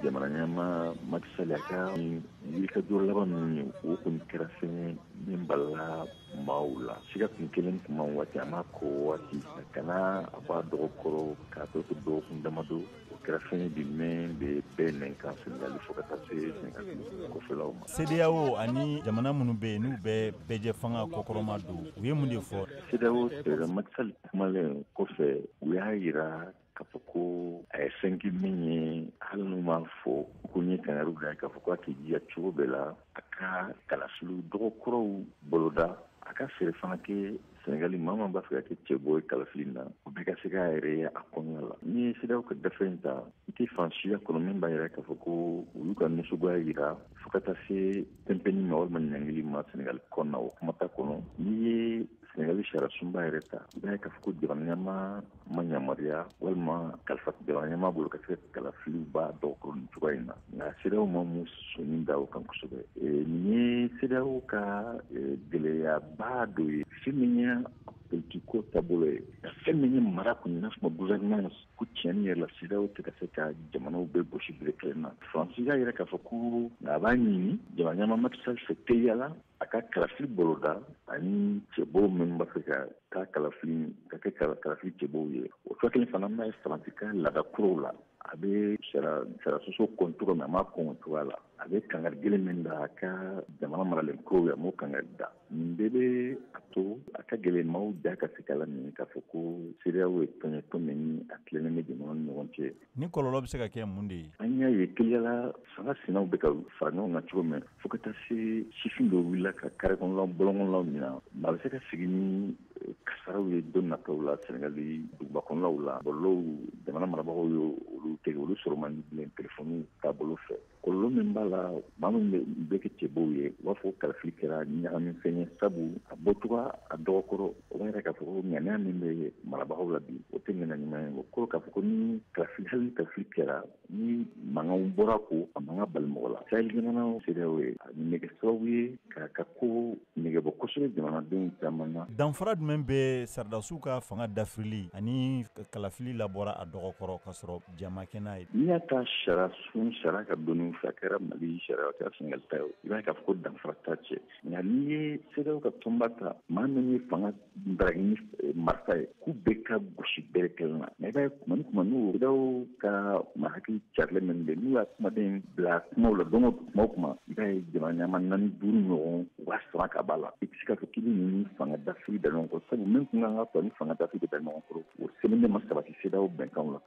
Jamana ɲɛmaa Macky Sall a ka wulikajɔ laban ninnu ye, o kɔni kɛra fɛn ye min balala maaw la. Siga tun kelen tuma waati a ma ko waati a kana a b'a dɔgɔkɔrɔ k'a to to dɔgɔkun damadɔ, o kɛra fɛn ye bi min bɛ bɛɛ nɛn kan Senegali fo ka taa se Senegali kɔfɛlaw ma. CEDEAO ani jamana minnu bɛ yen n'u bɛ bɛɛjɛ fanga kɔkɔrɔma don, u ye mun de fɔ? CEDEAO président Macky Sall kumalen kɔfɛ, u y'a yira k'a fɔ ko a ye fɛn kɛ min ye, hali n'u m'a fɔ ko n ye kangari da k'a fɔ k'a k'i jija cogo bɛɛ la a ka kalafiliw dɔgɔkɔrɔw boloda, a ka fɛɛrɛ fana kɛ Senegali maa min b'a fɛ ka kɛ cɛbɔ ye kalafili na, o bɛɛ ka se k'a yɛrɛ ye a kɔnɔna la. N'i ye CEDEAO ka gafe in ta, i tɛ fan siya kɔnɔ min b'a yira k'a fɔ ko olu ka nisɔngoya yira fo ka taa se pɛnpɛnni ma walima ɲangili ma Senegali kɔnɔna, o kuma t'a kɔnɔ. N'i ye Senegali sariya sunba yɛrɛ ta, i b'a ye k'a fɔ ko jamana ɲɛmaa ma yamaruya walima kalifa jamana ɲɛmaa bolo ka se ka kalafiliw ba dɔgɔkɔrɔ nin cogoya in na. Nka CEDEAO ma mun sɔnni da o kan kosɛbɛ. Nin ye CEDEAO ka gɛlɛyaba dɔ ye, fɛn min ye politiko taabolo ye, fɛn min ye mara kɔni n'a fɔ gouvernance ko tiɲɛni yɛrɛ la, CEDEAO tɛ ka se ka jamanaw bɛɛ gosi bere kelen na. Faransi y'a yira k'a fɔ ko a b'a ɲini jamana ɲɛmaa Macky Sall fɛ teliya la a ka kalafili boloda ani cɛbɔw minnu b'a fɛ ka taa kalafili ka kɛ kalafili cɛbɔw ye. O cogoya kelen fana n'a ye Faransi ka laada kuraw la, a bɛ sariya sɔsɔ kɔn cogo min, a m'a kɔn o cogoya la. A bɛ kangari gɛlɛn min da a ka jamana maralen kuraw ye, a m'o kangari da. Nin bɛɛ bɛ a to a ka gɛlɛn maaw da ka se k'a laminɛ k'a fɔ ko CEDEAO ye tɔn ye, tɔn min ni a tilennen bɛ jamanaw ni ɲɔgɔn cɛ. Ni kɔlɔlɔ bɛ se ka kɛ mun de ye? An y'a ye teliya la fanga sinaw bɛ ka fara ɲɔgɔn kan cogo min, fo ka taa se sifin dɔw wulila ka kare kɔnɔlaw, bɔlɔn kɔnɔlaw minɛ. Maa bɛ se ka sigi ni kasaraw ye don nataw la Senegali duguba kɔnɔlaw la. Bɔlɔlɔw, jamana marabagaw ye olu tigɛ, olu sɔrɔ man di bilen telefɔniw taabolo fɛ. Kɔlɔlɔ min b'a la, maa minnu bɛ kɛ cɛbɔw ye, u b'a fɔ kalafili kɛra ɲagamifɛn ye, sabu a bɔcogo a dɔgɔkɔrɔ, o b'a yira k'a fɔ ko ŋaniya min bɛ marabagaw la bi, o tɛ ŋaniya ɲuman ye. O kɔrɔ k'a fɔ ko ni kalafili, hali ni kalafili kɛra, ni mankanw bɔra ko a man ka bali mɔgɔ la. Sahel jamanaw CEDEAO ye, a bɛ kɛ sababu ye k'a ka ko nɛgɛbɔ kosɛbɛ jamanadenw caman na. Danfara jumɛn bɛ sɔrɔdasiw ka fanga dafirili ani kalafili labɔra a dɔgɔkɔrɔ k'a sɔrɔ jama kɛ n'a ye? N'i y'a ta sariya sun sariya ka dɔnni fɛ, a kɛra Mali sariya, a kɛra Senegali ta ye, i b'a ye k'a fɔ ko danfara t'a cɛ. Nka n'i ye CEDEAO ka tɔnba ta, maa min ye fanga daraki ni marifa ye, k'u bɛɛ ka gosi bɛrɛ kelen na. Nka i b'a ye kuma ni kuma n'u CEDEAO ka maa hakili carilen min bɛ, n'u y'a kumaden bila kumaw la don o don, kuma o kuma, i b'a ye jamana ɲɛmaa naani duuru ɲɔgɔn u b'a sama ka b'a la. I tɛ se k'a fɔ k'i bɛ ninnu fanga dafiri da ɲɔgɔn kɔrɔ, sabu min kun kan ka sɔrɔ ni fanga dafiri bɛ da ɲɔgɔn kɔrɔ, o sɛbɛnden ma sabati CEDEAO bɛnkanw la.